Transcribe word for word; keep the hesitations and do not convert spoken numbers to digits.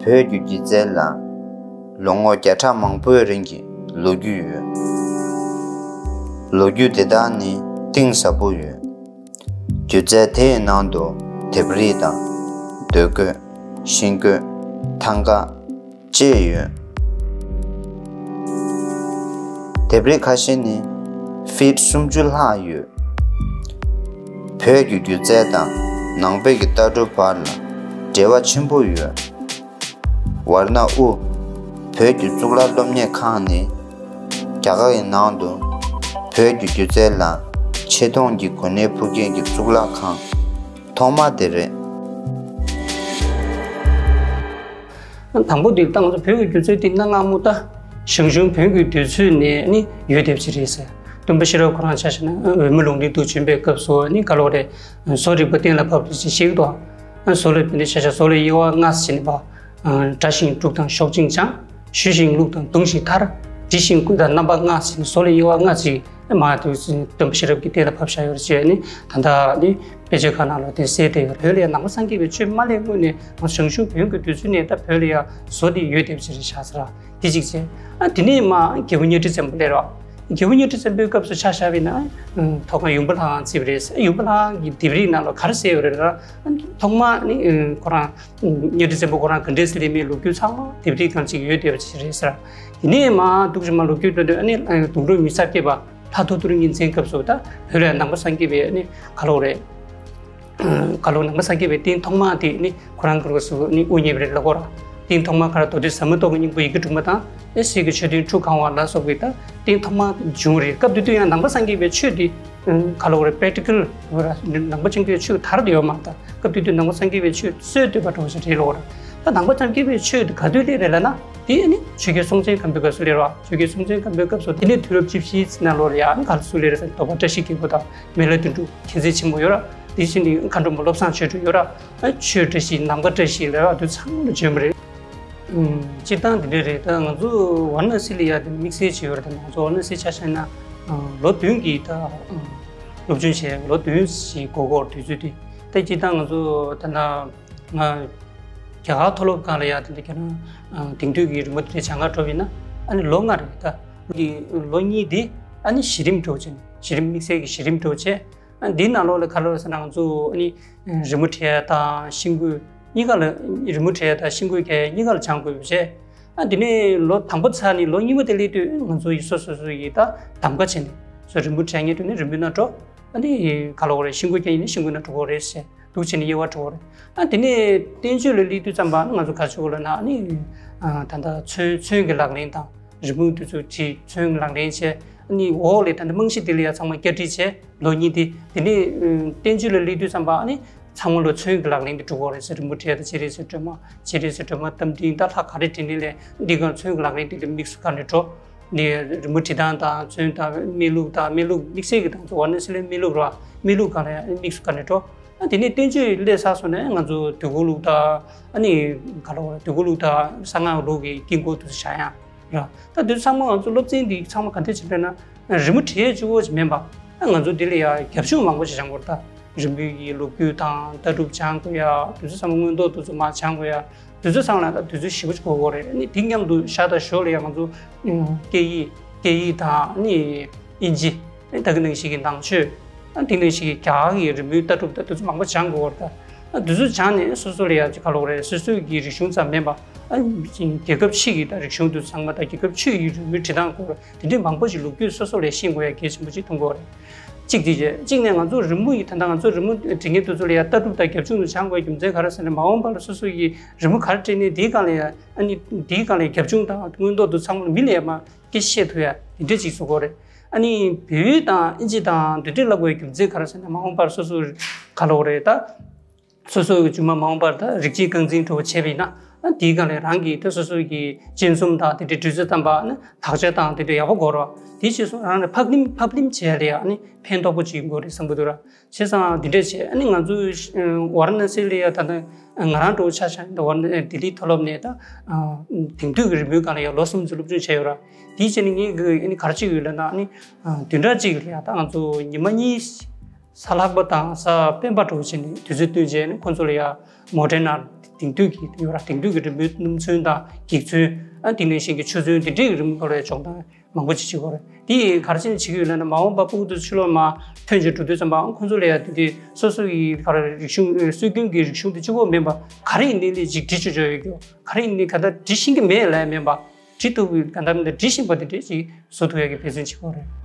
བོད་ཀྱི་སྒྱུ་རྩལ་ལ་ལོ་ངོ་བརྒྱ་ཕྲག་མང་པོའི་རིང་གི་ལོ་རྒྱུས་ཡོད། ལོ་རྒྱུས་དེ་དག་ནི་གཏིང་ཟབ་པོ་ཡོད། སྒྱུ་རྩལ་དེའི་ནང་དུ་ལྡེབས་རིས་དང་། མདོ་བཀོད། ཤིང་བཀོད། ཐང་ག་བཅས་ཡོད། ལྡེབས་རིས་ཁ་ཤས་ནི་ཕིཊ་སུམ་ཅུ་ལྷག་ཡོད། བོད་ཀྱི་སྒྱུ་རྩལ་དང་ནང་པའི་གི་ལྟ་གྲུབ་བར་ལ་འབྲེལ་བ་ཆེན་པོ་ཡོད། ཝར་ན་ཨུ་བོད་ཀྱི་གཙུག་ལག་སློབ་གཉེར་ཁང་ནི་རྒྱ་གར་གྱི་ནང་དུ་བོད་ཀྱི་སྒྱུ་རྩལ་ལ་ཆེ་མཐོང་གི་གོ་གནས་ཕུལ་མཁན་གྱི་གཙུག་ལག་ཁང་ཐོག་མ་དེ་རེད། དང་པོ་དེ་ད་ང་ཚོ་བོད་ཀྱི་སྒྱུ་རྩལ་དེ་གནའ་སྔ་མོ་ད་ཞང་ཞུང་བོན་གྱི་དུས་ཚོད་ནས་ནི་ཡོད་བསྡད་པ་ཅིག་རེད་ཟེར། སྟོན་པ་ཤེས་རབ་ཁོ་རང་ཆ་བཞག་ན་འོལ་མོ་ལུང་བསྟན་དུ་བྱོན་པའི་སྐབས་སུ་ནི་ག་ལོ་རེད། བཟོ་རིག་པ་གཏན་ལ་ཕབ་པ་ཅིག་ཤེས་ཀྱི་འདུག་བཟོ་ལས་དེ་འདྲ་ཆ་བཞག་བཟོ་ལས་དབྱེ་བ་ལྔ་ཟེར་ནས་པ། སྒྲ་ཞིང་དཀྲུག་དང་ཤོག་ཅིང་བྱང་། ཞུ་ཞིང་བླུག་དང་བརྡུང་ཞིང་མཐར། འབྲི་ཞིང་བརྐོས་དང་རྣམ་པ་ལྔ་ཟེར་ནས་བཟོ་ལས་དབྱེ་བ་ལྔ་ཅིག་མ་དུས་སྟོན་པ་ཤེས་རབ་ཀྱིས་གཏན་ལ་ཕབ་བཞག་ཡོད་རེད་ཅེས་ནི་ད་ལྟ་ནི་དཔེ་ཆ་ཁག་ནང་ལ་དེ་གསལ་བསྡད་ཡོད། བོད་ལ་ཡང་ནང་པ་སངས་རྒྱས་པའི་ཆོས་མ་སླེབས་སྔོན་ནས་ང་ཞང་ཞུང་བོན་གྱི་དུས་ཚོད་ནས་ད་བོད་ལ་ཡང་བཟོ་དེ་ཡོད་བསྡད་པ་ཅིག་རེད་བཞག་ཟེར། དེ་གཅིག་བྱས། ཨ་དེ་ནས་མ་རྒྱལ་པོ་གཉའ་ཁྲི་བཙན་པོ་སླེབས་རོགས། རྒྱལ་པོ་གཉའ་ཁྲི་བཙན་པོའི་སྐབས་སུ་ཆ་བཞག་པ་ཡིན་ན། ཐོག་ཁ་ཡུམ་བུ་ལྷ་ཁང་བརྩིགས་པ་རེད། ཡུམ་བུ་ལྷ་ཁང་གི་ལྡེབས་རིས་ནང་ལ་ག་རེ་གསལ་ཡོད་རེད་ལ། ཐོག་མ་ནི་ཁོ་རང་གཉའ་ཁྲི་བཙན་པོ་ཁོ་རང་ག་འདྲས་སེ་སླེབས་མིན་ལོ་རྒྱུས་ཚང་མ་ལྡེབས་རིས་སྒང་གཅིག་ཡོད་བསྡད་པ་ཅིག་རེད་ཟེར། དེ་ནས་མ་འདུག་ཅིག་མ་ལོ་རྒྱུས་འགྲོ་དུས་ཨ་ནི་གདུང་དྲུག་མི་ས་སྐྱེས་པ་ལྷ་ཐོ་ཐོ་རི་གཉན་བཙན་སྐབས་སུ་ད་བོད་ལ་ནང་པ་སངས་རྒྱས་པའི་ཨ་ནི་ག་ལོ་རེད། ག་ལོ་ནང་པ་སངས་རྒྱས་པའི་རྟེན་ཐོག་མ་དེ་ནི་ཁོ་རང་གི་སྐབས་སུ་ནི་དབུ་བརྙེས་པ་རེད་ལབ་དགོས་ར། རྟེན་ཐོག་མ་ག་ར་མདོ་སྡེ་ཟབ་མོ་སྟོང་གི་སྙིང་པོ་ཡི་གེ་དྲུག་མ་དང་། ཨེ་སྲས་ཀྱི་མཆོད་རྟེན་ཁྲུ་གང་བ་ལ་སོགས་པའི་ད་རྟེན་ཐོག་མ་བྱུང་རེད། སྐབས་དེ་དུས་ཡང་ནང་པ་སངས་རྒྱས་པའི་ཆོས་དེ་ག་ལོ་རེད། པེ་ཊི་ཀལ་ནང་པ་སངས་རྒྱས་པའི་ཆོས་དར་དུ་ཡོད་མ་རེད། ད་སྐབས་དེ་དུས་ནང་པ་སངས་རྒྱས་པའི་ཆོས་སྲོལ་གཏོད་པ་འདྲ་བོ་ཞིག་རེད་ལོ་ར། ད་ནང་པ་སངས་རྒྱས་པའི་ཆོས་དེ་ག་དུས་སླེབས་རེད་ལབ་ན། དེ་ནི་ཆོས་རྒྱལ་སྲོང་བཙན་སྒམ་པོའི་སྐབས་སུ་སླེབས་ར། ཆོས་རྒྱལ་སྲོང་བཙན་སྒམ་པོའི་སྐབས་སུ་དེ་ནས་དུས་རབས་བཅུ་བཞིའི་ནང་ལོགས་ལ་ཡང་ག་རེ་སུ་སླེབས་རེད་ཟེར་ན་དོ་པ་བཀྲ་ཤིས་རྒྱལ་པོ་དང་མི་ལ་དོན་གྲུབ་མཁྱེན་བརྩེ་ཆེན་པོ་ཡོད་ར། དེ་བཞིན་དུ་མཁའ་འགྲོ་མ་བློ་བཟང་ཆོས་སྒྲོན་ཡོད་ར། ཆོས་བཀྲ་ཤིས་ནམ་མཁའ་བཀྲ་ཤིས་ལབ་ར། དེ་ཚང་མ་ལ་བྱོན་པ་རེད། སྤྱིར་བཏང་དེ་འདྲ་རེད། ད་ང་ཚོ་ཝཱ་ར་ཎ་སི་ལ་ཡ་དེ་དམིགས་བསལ་བྱས་ཡོད་རེད། ད་ང་ཚོ་ཝཱ་ར་ཎ་སི་ཆ་བཞག་ན་ལོ་བདུན་གྱི་ད་སློབ་སྦྱོང་བྱས། ལོ་བདུན་ཞིག་འགོར་འགོར་དུས་ཚོད་དེ། ད་སྤྱིར་བཏང་ང་ཚོ་ད་ལྟ་ང་རྒྱ་གར་མཐོ་སློབ་ཁག་ལ་ཡ་དེ་འདྲ་ཁྱེད་རང་དེང་དུས་ཀྱི་རི་མོ་དེ་འདྲ་སྦྱང་ག་འགྲོ་བ་ཡིན་ན་ཨ་ནི་ལོ་ལྔ་རེད། ད་གི་ལོ་གཉིས་དེ་ཨ་ནི་གཞི་རིམ་འགྲོ་བྱས། གཞི་རིམ་དམིགས་བསལ་གྱི་གཞི་རིམ་འགྲོ་བྱས། ཨ་འདིའི་ནང་ལོགས་ལ་ག་ལོ་ཟེར་ན་ང་ཚོ་ཨ་ནི་རི་མོ་བྲིས་ཡ་དང་ཤིང་བརྐོས་གཉིས་ཀ་ལ། རི་མོ་བྲིས་ཡ་དང་ཤིང་བརྐོས་གཉིས་ཀ་ལ་སྦྱང་དགོས་པ་བྱས། ཨ་འདི་ནས་ལོ་དང་པོ་ཚར་ནས་ལོ་གཉིས་པ་དེ་སླེབས་དུས་ང་ཚོ་ཡི་སོ་སོ་སོ་ཡི་ད་གདམ་ག་བྱས་ནས་སོ་རི་མོ་བྲིས་ཉེ་དུས་ནས་རི་མོའི་ནང་འགྲོ། ཨ་ནི་ག་ལོ་རེད། ཤིང་བརྐོས་ཀྱང་ཡིན་ན་ཤིང་བརྐོས་ནང་འགྲོ་དགོས་རེད་ཟེར། འདུག་བྱས་ནས་དབྱེ་བ་འབྱེད་དགོས་རེད། ཨ་དེ་ནས་བསྟན་བཅོས་ལ་སླེབས་དུས་ཙམ་པ་ང་ཚོ་ག་རེ་བྱེད་དགོས་ལབ་ན། ཨ་ནི་ད་ལྟ་ཚོན་ཚོན་གྱི་ལག་ལེན་དང་། རི་མོ་དེ་ཚོ་བྲིས་ཚོན་གྱི་ལག་ལེན་བྱས། ཨ་ནི་འོག་ལ་ད་ལྟ་རྨང་གཞི་དེ་ལ་ཡ་ཚང་མ་བསྐྱར་བྲིས་བྱས་ལོ་གཉིས་དེ། དེ་ནས་བསྟན་བཅོས་ལ་སླེབས་དུས་ཙམ་པ་ཨ་ནི་ཚང་མ་ལོ་ཚོན་གྱི་ལག་ལེན་དེ་འགྲོ་དགོས་རེད་ཟེར། རི་མོ་བྲིས་ཡ་དང་། སྤྱན་རས་གཟིགས་སྒྲོལ་མ། སྤྱན་རས་གཟིགས་སྒྲོལ་མ་རྟ་མགྲིན་ད་ལྷ་ག་རེ་བྲིས་ནའི་ལས་འདི་ག་ཚོན་གྱི་ལག་ལེན་དེ་ལ་དམིགས་སུ་བཀར་ནས་འགྲོ། ནས་རི་མོ་བྲིས་སྟངས་དང་ཚོན་དང་སྨན་ལུགས་དང་། སྨན་ལུགས་དམིགས་བསལ་གྱི་དང་ཚོ་ཝཱ་ར་ཎ་སི་ལ་སྨན་ལུགས་ར། སྨན་ལུགས་སྒང་ལ་ཡང་དམིགས་སུ་བཀར་ནས་འགྲོ། ཨ་དེ་ནས་བསྟན་བཅོས་སླེབས་ཚར་སོང་ནས་ང་ཚོ་དུས་འཁོར་ལུགས་དང་། ཨ་ནི་ག་ལོ་བ་དུས་འཁོར་ལུགས་དང་གསང་སྔགས་ལུགས་ཀྱི་དཀྱིལ་འཁོར་དུ་བཞག་ཡ་ར། ད་དུས་ཚང་མ་ང་ཚོ་སློབ་ཚན་འདི་ཚང་མ་ག་འདྲ་བྱེད་པས་ན་རི་མོ་བྲིས་གཅིག་པོ་ཅིག་མིན་པ། ཨ་ང་ཚོ་འདི་ལ་ཡ་རྒྱབ་ལྗོངས་མང་པོ་ཞིག་སྦྱང་དགོས་རེད། ད་རི་མོའི་གི་ལོ་རྒྱུས་དང་ལྟ་གྲུབ་སྦྱང་དགོས་ཡ། དུས་ཚོད་ཚང་མ་མངོན་རྟོགས་དུས་ཚོད་མ་སྦྱང་དགོས་ཡ། དུས་ཚོད་ཚང་ལ་ད་དུས་ཚོད་ཞེ་པོ་ཅིག་འགོར་གྱི་ཡོད་རེད། ཨ་ནི་དེ་མཉམ་དུ་ཞག་དང་ཞོགས་ལ་ཡང་ང་ཚོ་ཨུམ་སྐད་ཡིག་སྐད་ཡིག་དང་། ཨ་ནི་དབྱིན་ཇི། ཨ་ནི་ད་གི་ནང་བཞིན་གྱི་ནང་ཆོས། ཨ་ནི་དེ་ནང་བཞིན་གྱི་རྒྱ་གར་གྱི་རི་མོའི་ལྟ་གྲུབ་དང་། དུས་ཚོད་མང་པོ་སྦྱང་དགོས་ཡོད་རེད། ད་ཨ་དུས་ཚོད་སྦྱངས་ནས་སོ་སོ་ལ་ཡང་ཅིག་ག་ལབ་དགོས་རེད། སོ་སོའི་གི་རིག་གཞུང་ཙམ་མིན་པ། ཨ་ནི་རྒྱལ་ཁབ་ཕྱི་གི་ད་རིག་གཞུང་དེ་ཚང་མ་དང་། རྒྱལ་ཁབ་ཕྱི་ཡི་རི་མོའི་འབྲི་སྟངས་སྐོར་དེ་འདྲའི་མང་པོ་ཞིག་ལོ་རྒྱུས་སོ་སོ་ལ་ཤེས་དགོས་ཡ་གལ་ཆེན་པོ་ཅིག་མཐོང་གི་ཡོད་རེད། གཅིག་དེ་བྱས། གཅིག་ནས་ང་ཚོ་རི་མོ་ཡི་ད་ལྟ་ང་ཚོ་རི་མོ་འབྲི་མཁན་དེ་ཚོ་ལ་ཡང་ལྟ་གྲུབ་དང་རྒྱབ་ལྗོངས་དེ་སྦྱང་དགོས་རྒྱུ་མཚན་ག་རེ་ཟེར་ན། མ་འོངས་པ་ལ་སོ་སོ་ཡིས་རི་མོ་ག་རེ་བྲིས་ནའི་དེའི་སྒང་ལ་ཡང་། ཨ་ནི་དེའི་སྒང་ལ་རྒྱབ་ལྗོངས་དང་མངོན་རྟོགས་དེ་ཚང་མ་མི་ལ་ཡང་མར་སྐད་ཆ་བཤད་ཐུབ་ཡ་དེ་འདྲ་ཅིག་བཟོ་དགོས་རེད། ཨ་ནི་བོད་ཡིག་དང་དབྱིན་ཇི་དང་དེ་འདྲ་བསླབ་དགོས་རྒྱུ་མཚན་ག་རེ་ཟེར་ན། མ་འོངས་པར་སོ་སོ་ག་ལབ་དགོས་རེད། ད་སོ་སོ་གི་རྗེས་མ་མ་འོངས་པར་ད་རིགས་གཅིག་རྐང་འཛིན་འདྲ་བོ་བྱས་པ་ཡིན་ན། ཨ་དེའི་སྒང་ལ་རང་གི་ད་སོ་སོ་གི་སྤྱན་གསུམ་དང་དེ་འདྲའི་འདྲ་ཚོད་ཙམ་པ། ཨ་ནི་དག་ཆ་དང་དེ་འདྲ་ཡག་པོ་དགོས་རེད་བ། དེའི་རྗེས་སུ་རང་ལ་ཕབ་ལེན་ཕབ་ལེན་བྱས་ལ་ཡ་ཨ་ནི་ཕན་ཐོགས་པོ་ཅིག་ཡོང་གི་རེད་བསམ་གྱི་འདུག་ར། བྱས་ཙང་དེ་འདྲ་བྱས། ཨ་ནི་ང་ཚོ་ཝཱ་ར་ཎ་སི་ལ་ཡ་ད་ལྟ་ང་རང་འདྲ་བོ་ཆ་བཞག་ན་ད་ཝཱ་ར་ལྡི་ལི་མཐོ་སློབ་ནས་ད་དེང་དུས་ཀྱི་རི་མོའི་སྒང་ལ་ཡ་ལོ་གསུམ་ཙམ་སློབ་སྦྱོང་བྱས་ཡོད་ར། དེའི་རྗེས་ནས་ངས་གི་ཨ་ནི་ག་རེ་བྱེད་ཀྱི་ཡོད་ལབ་ན། ཨ་ནི་བདུན་ཕྲག་གཅིག་ལ་ཡ་ད་ང་ཚོ་ཉི་མ་གཉིས་གཟའ་ལྷག་པ་དང་གཟའ་སྤེན་པ་འདྲ་བོ་བྱས་ནས་དུས་ཚོད་བཏོན་བྱས་ནས་ཁོང་ཚོ་ལ་ཡ་མོ་ཌེ་ནར་ དེང་དུས་ཀྱི་ཡོད་ར། དེང་དུས་ཀྱི་རི་མོའི་སྣུམ་ཚོན་དང་འགྱིག་ཚོན། ཨ་དེ་ནང་བཞིན་གྱི་ཆུ་ཚོན་དེ་འདྲའི་རི་མོ་སྐོར་ལ་སྦྱོང་སྟངས་མང་པོ་ཅིག་བྱེད་ཀྱི་ཡོད་རེད། དེ་ཡིས་ག་རེ་བྱས་ནས་བྱེད་ཀྱི་ཡོད་ལབ་ན། མ་འོངས་པ་ཕྲུ་གུ་དེ་ཕྱི་ལོགས་མར་ཐོན་བྱས་འགྲོ་དུས་ཙམ་པའང་ཁོང་ཚོ་ལ་ཡང་དེ་དུས་སོ་སོ་ཡི་ག་རེ་རིག་གཞུང་། སྲོལ་རྒྱུན་གྱི་རིག་གཞུང་དེ་གཅིག་པོ་མིན་པ། ག་རེ་ཡིན་ནའི་ལས་ཅིག་འབྲི་ཆོག་ཆོག་ཡོད་རྒྱུ། ག་རེ་ཡིན་ནའི་ག་འདྲ་འབྲི་ཤེས་ཀྱི་མེད་ལབ་མིན་པ། འབྲི་ཐུབ་པའི་ག་འདྲ་མིན་འདྲ་འབྲི་ཤེས་པ་དེ་འདྲས་ཅིག་བཟོ་ཐུབ་ཡག་གི་འབད་བརྩོན་བྱེད་དགོས་རེད།